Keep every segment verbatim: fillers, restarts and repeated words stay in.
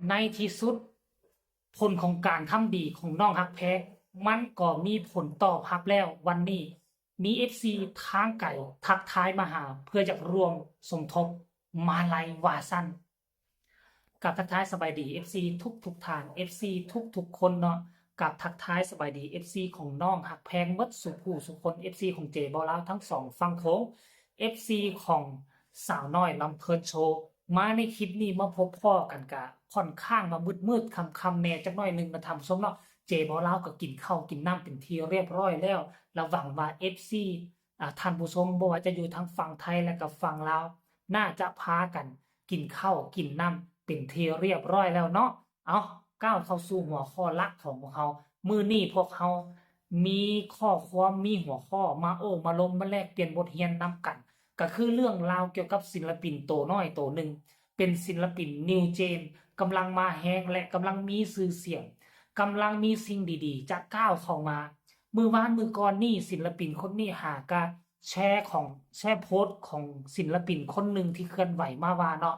ในที่สุด ผลของการทำดีของน้องฮักแพง มันก็มีผลตอบรับแล้ว วันนี้มีเอฟซีทางไกลทักทายมาหา เพื่ออยากร่วมสมทบมาลัยว่าซั่น กับทักทายสบายดีเอฟซีทุกทุกๆท่าน เอฟซีทุกทุกๆคนเนาะ กับทักทายสบายดีเอฟซีของน้องฮักแพงหมดสู่ผู้สู่คน เอฟซีของเจเบาลาวทั้งสองฝั่งโขง เอฟซีของสาวน้อยลำเพลินโชว์ มาในคลิปนี้มาพบพ้อกันกะค่อนข้างมามืดๆค่ำๆแหน่จักหน่อยหนึ่งนะท่านผู้ชมเนาะ เจเบาลาวก็กินข้าวกินน้ำเป็นที่เรียบร้อยแล้ว และหวังว่าเอฟซี อ่า ท่านผู้ชมบ่ว่าจะอยู่ทางฝั่งไทยและกับฝั่งลาว น่าจะพากันกินข้าวกินน้ำเป็นที่เรียบร้อยแล้วเนาะ เอา ก้าวเข้าสู่หัวข้อหลักของพวกเรา มื้อนี้พวกเรามีข้อความ มีหัวข้อมาโอ้มาลมมาแลกเปลี่ยนบทเรียนนำกัน ก็คือเรื่องราวเกี่ยวกับศิลปินโตน้อยโตหนึ่ง เป็นศิลปิน New Gen กำลังมาแฮงและกำลังมีชื่อเสียง กำลังมีสิ่งดีๆ จะก้าวเข้ามา มื้อวานมื้อก่อนนี่ศิลปินคนนี้หากะแชร์ของ แชร์โพสต์ของศิลปินคนหนึ่งที่เคลื่อนไหวมาว่าเนาะ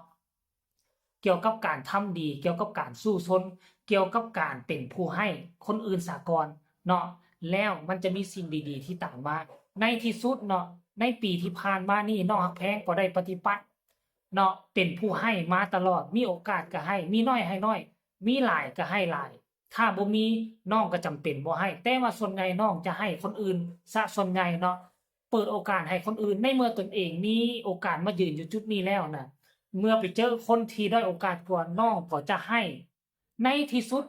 เกี่ยวกับการทำดี เกี่ยวกับการสู้ชน เกี่ยวกับการเป็นผู้ให้คนอื่นซะก่อนเนาะ แล้วมันจะมีสิ่งดีๆที่ตามมา ในที่สุดเนาะ ในปีที่ผ่านมานี่น้องฮักแพงก็ได้ปฏิบัติเนาะ เป็นผู้ให้มาตลอด มีโอกาสก็ให้ มีน้อยให้น้อย มีหลายก็ให้หลาย ถ้าบ่มีน้องก็จำเป็นบ่ให้ แต่ว่าส่วนใหญ่น้องจะให้คนอื่นซะส่วนใหญ่เนาะ เปิดโอกาสให้คนอื่น ในเมื่อตนเองมีโอกาสมายืนอยู่จุดนี้แล้วนะ เมื่อไปเจอคนที่ด้อยโอกาสกว่า น้องก็จะให้ ในที่สุด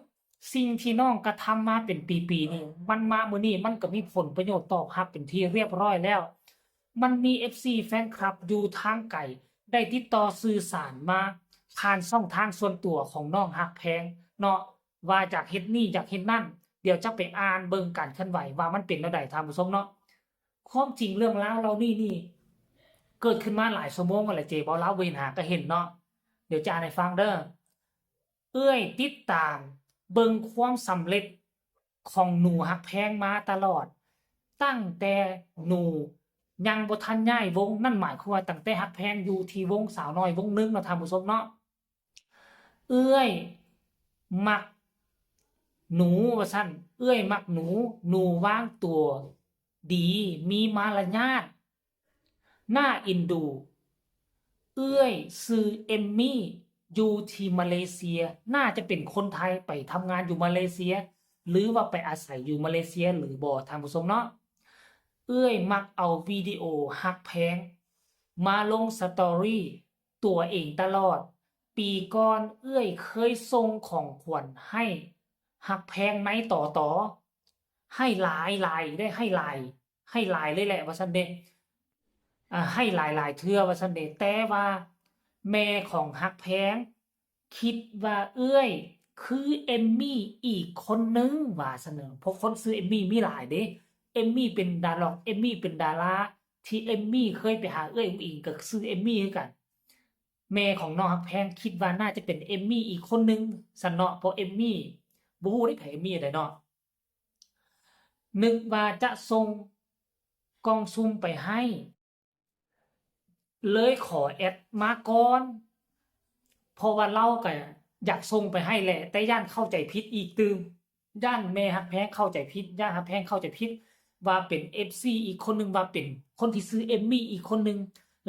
สิ่งที่น้องกระทำมาเป็นปีๆนี่ มันมามื้อนี้มันก็มีผลประโยชน์ตอบรับเป็นที่เรียบร้อยแล้ว มันมีเอฟซีแฟนคลับอยู่ทางไกล ได้ติดต่อสื่อสารมาผ่านช่องทางส่วนตัวของน้องฮักแพงเนาะ ว่าอยากเฮ็ดนี่อยากเฮ็ดนั่น เดี๋ยวจะไปอ่านเบิ่งการเคลื่อนไหวว่ามันเป็นแนวใดท่านผู้ชมเนาะ ความจริงเรื่องราวเหล่านี้นี่ เกิดขึ้นมาหลายชั่วโมงแล้วแหละ เจเบาลาวบ่เห็นหากะเห็นเนาะ เดี๋ยวจะอ่านให้ฟังเด้อ เอื้อยติดตามเบิ่งความสำเร็จของหนูฮักแพงมาตลอด ตั้งแต่หนูยังบ่ทันย้ายวง นั่นหมายความว่าตั้งแต่ฮักแพงอยู่ที่วงสาวน้อยวงหนึ่งเนาะท่านผู้ชมเนาะ เอื้อยมักหนูว่าซั่น เอื้อยมักหนู หนูวางตัวดี มีมารยาท น่าเอ็นดู เอื้อยชื่อเอมมี่ อยู่ที่มาเลเซีย น่าจะเป็นคนไทยไปทำงานอยู่มาเลเซีย หรือว่าไปอาศัยอยู่มาเลเซียหรือบ่ท่านผู้ชมเนาะ เอื้อยมักเอาวิดีโอฮักแพง มาลงสตอรี่ตัวเองตลอด ปีก่อนเอื้อยเคยส่งของขวัญให้ฮักแพงในตอตอ ให้หลายหลายได้ ให้หลาย ให้หลายเลยแหละว่าซั่นเด้ อ่า ให้หลายหลายเทื่อว่าซั่นเด้ แต่ว่าแม่ของฮักแพง คิดว่าเอื้อยคือเอมมี่อีกคนนึงว่าซั่นเด้อ เพราะคนชื่อเอมมี่มีหลายเด้ เอมมี่เป็นดาร็อก เอมมี่เป็นดารา ที่เอมมี่เคยไปหาเอื้อยอุ๋งอิ๋งก็ชื่อเอมมี่คือกัน แม่ของน้องฮักแพงคิดว่าน่าจะเป็นเอมมี่อีกคนนึงซั่นเนาะ เพราะเอมมี่ บ่ฮู้เด้ไผเอมมี่ใดเนาะ นึกว่าจะส่งกล่องซุ่มไปให้ เลยขอแอดมาก่อน เพราะว่าลาวก็อยากส่งไปให้แหละ แต่ย้านเข้าใจผิดอีกตื่ม ย้านแม่ฮักแพงเข้าใจผิด ย้านฮักแพงเข้าใจผิด ว่าเป็นเอฟซีอีกคนนึง ว่าเป็นคนที่ชื่อเอมมี่อีกคนนึง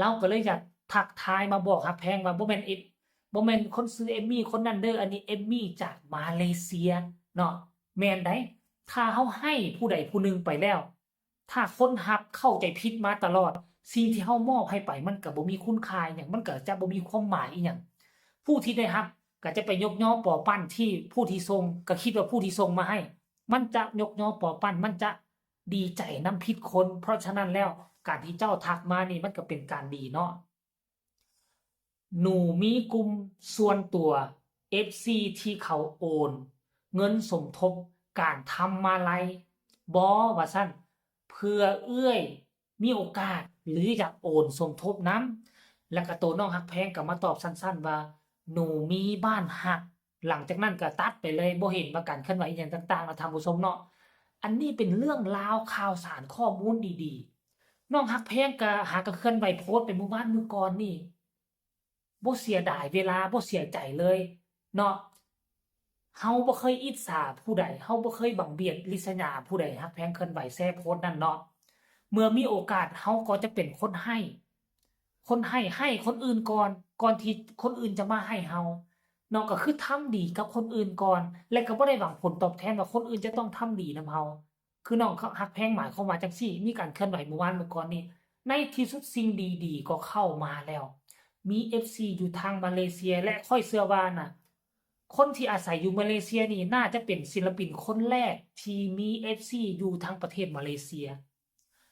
ลาวก็เลยอยากทักทายมาบอกฮักแพงว่าบ่แม่นเอฟ- บ่แม่นคนชื่อเอมมี่คนนั้นเด้อ อันนี้เอมมี่จากมาเลเซียเนาะ แม่นได๋ ถ้าเฮาให้ผู้ใดผู้หนึ่งไปแล้ว ถ้าคนรับเข้าใจผิดมาตลอด สิ่งที่เฮามอบให้ไปมันก็บ่มีคุณค่าอิหยัง มันก็จะบ่มีความหมายอิหยัง ผู้ที่ได้รับก็จะไปยกยอปอปั้นที่ผู้ที่ส่ง ก็คิดว่าผู้ที่ส่งมาให้ มันจะยกยอปอปั้น มันจะดีใจนำผิดคน เพราะฉะนั้นแล้ว การที่เจ้าทักมานี่มันก็เป็นการดีเนาะ หนูมีกลุ่มส่วนตัว เอฟซี ที่เขาโอนเงินสมทบการทำมาลัยบ่ ว่าซั่น เผื่อเอื้อยมีโอกาส หรืออยากโอนสมทบนำ แล้วก็โตน้องฮักแพงก็มาตอบสั้นๆว่า หนูมีบ้านฮัก หลังจากนั้นก็ตัดไปเลย บ่เห็นว่าการเคลื่อนไหวอิหยังต่างๆ นะท่านผู้ชมเนาะ อันนี้เป็นเรื่องราวข่าวสารข้อมูลดีๆ น้องฮักแพงก็หากะเคลื่อนไหวโพสต์ไปมื้อวานมื้อก่อนนี่ บ่เสียดายเวลา บ่เสียใจเลย เนาะ เฮาบ่เคยอิจฉาผู้ใด เฮาบ่เคยบังเบียดริษยาผู้ใด ฮักแพงเคลื่อนไหวแชร์โพสต์นั่นเนาะ เมื่อมีโอกาสเฮาก็จะเป็นคนให้ คนให้ ให้คนอื่นก่อน ก่อนที่คนอื่นจะมาให้เฮา เนาะ ก็คือทำดีกับคนอื่นก่อน และก็บ่ได้หวังผลตอบแทนว่าคนอื่นจะต้องทำดีนำเฮา คือน้องฮักแพงหมายความว่าจั่งซี้ มีการเคลื่อนไหวเมื่อวานเมื่อก่อนนี้ ในที่สุดสิ่งดีๆก็เข้ามาแล้ว มีเอฟซีอยู่ทางมาเลเซีย และข้อยเชื่อว่าน่ะ คนที่อาศัยอยู่มาเลเซียนี่น่าจะเป็นศิลปินคนแรกที่มีเอฟซีอยู่ทางประเทศมาเลเซีย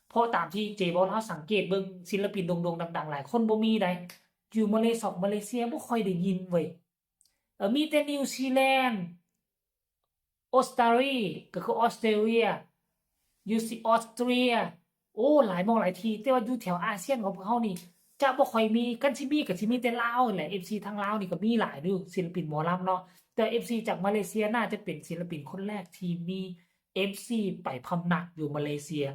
เพราะตามที่เจบอลเฮาสังเกตเบิ่งศิลปินโด่งๆดังๆหลายคนบ่มีใด อยู่มาเลซอกมาเลเซียบ่ค่อยได้ยินเว้ย เออ มีแต่นิวซีแลนด์ ออสเตรเลีย ก็คือออสเตรเลีย อยู่สิออสเตรีย โอ้ หลายหม่องหลายที่ แต่ว่าอยู่แถวอาเซียนของพวกเฮานี่ จะบ่ค่อยมี คันสิมีก็สิมีแต่ลาวนั่นแหละ เอฟซีทางลาวนี่ก็มีหลายอยู่ ศิลปินหมอลำเนาะ แต่เอฟซีจากมาเลเซียน่าจะเป็นศิลปินคนแรกที่มีเอฟซีไปพำนักอยู่มาเลเซีย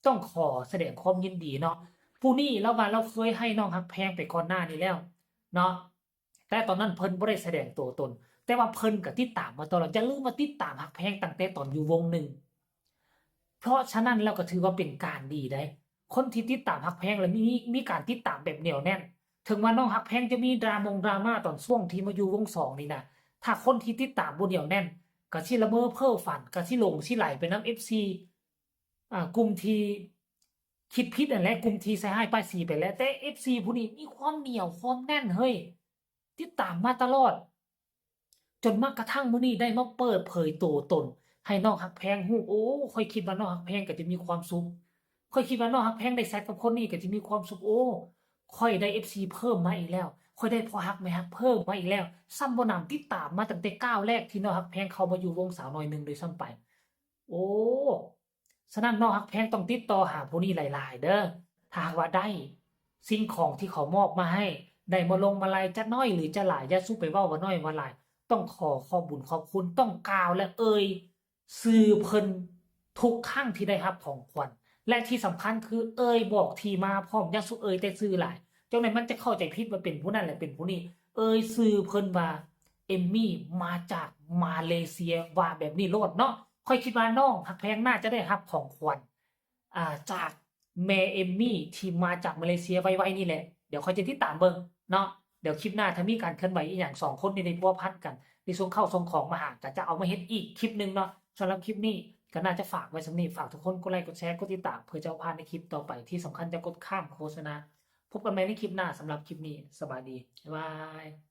ต้องขอแสดงความยินดีเนาะ ผู้นี้ลาวว่าลาวเคยให้น้องฮักแพงไปก่อนหน้านี้แล้วเนาะ แต่ตอนนั้นเพิ่นบ่ได้แสดงตัวตน แต่ว่าเพิ่นก็ติดตามมาตลอด อย่าลืมว่าติดตามฮักแพงตั้งแต่ตอนอยู่วงหนึ่ง เพราะฉะนั้นแล้วก็ถือว่าเป็นการดีเด้ คนที่ติดตามฮักแพงแล้วมี มีการติดตามแบบเหนียวแน่น ถึงว่าน้องฮักแพงจะมีดรามงดราม่าตอนช่วงที่มาอยู่วงสองนี่นะ ถ้าคนที่ติดตามบ่เหนียวแน่น ก็สิละเมอเพ้อฝัน ก็สิหลงสิไหลไปนำเอฟซี อ่า กลุ่มที่คิดผิดนั่นแหละ กลุ่มที่ใส่ร้ายป้ายสีไปแหละ แต่เอฟซีผู้นี้มีความเหนียวความแน่นเฮ้ย ติดตามมาตลอด จนมากระทั่งมื้อนี้ได้มาเปิดเผยตัวตน ให้น้องฮักแพงฮู้ โอ้ ข้อยคิดว่าน้องฮักแพงก็จะมีความสุข ข้อยคิดว่าน้องฮักแพงได้แชทกับคนนี้ก็จะมีความสุข โอ้ ข้อยได้เอฟซีเพิ่มมาอีกแล้ว ข้อยได้พ่อฮักแม่ฮักเพิ่มมาอีกแล้ว ซ้ำบ่หนำติดตามมาตั้งแต่ก้าวแรกที่น้องฮักแพงเข้ามาอยู่วงสาวน้อยหนึ่งด้วยซ้ำไป โอ้ ฉะนั้นน้องฮักแพงต้องติดต่อหาผู้นี้หลายๆเด้อ ถ้าหากว่าได้สิ่งของที่เขามอบมาให้ ได้มาลงมาลัยจะน้อยหรือจะหลาย อย่าสู้ไปเว้าว่าน้อยว่าหลาย ต้องขอขอบบุญขอบคุณ ต้องกล่าวและเอ่ยชื่อเพิ่นทุกครั้งที่ได้รับของขวัญ และที่สำคัญคือเอ่ยบอกที่มาพร้อม อย่าสู้เอ่ยแต่ชื่อหลาย จั่งใดมันจะเข้าใจผิดว่าเป็นผู้นั้นและเป็นผู้นี้ เอ่ยชื่อเพิ่นว่าเอมมี่มาจากมาเลเซีย ว่าแบบนี้โลดเนาะ ข้อยคิดว่าน้องฮักแพงน่าจะได้รับของขวัญ อ่า จากแม่เอมมี่ที่มาจากมาเลเซียไวๆนี่แหละ เดี๋ยวข้อยจะติดตามเบิ่งเนาะ เดี๋ยวคลิปหน้าถ้ามีการเคลื่อนไหวอีหยังสองคนนี้ได้พัวพันกัน ได้ส่งข้าวส่งของมาหา ก็จะเอามาเฮ็ดอีกคลิปหนึ่งเนาะ สำหรับคลิปนี้ก็น่าจะฝากไว้ส่ำนี้ ฝากทุกคนกดไลค์กดแชร์กดติดตาม เพื่อจะบ่พลาดในคลิปต่อไป ที่สำคัญอย่ากดข้ามโฆษณา พบกันใหม่ในคลิปหน้า สำหรับคลิปนี้ สบายดี บ๊ายบาย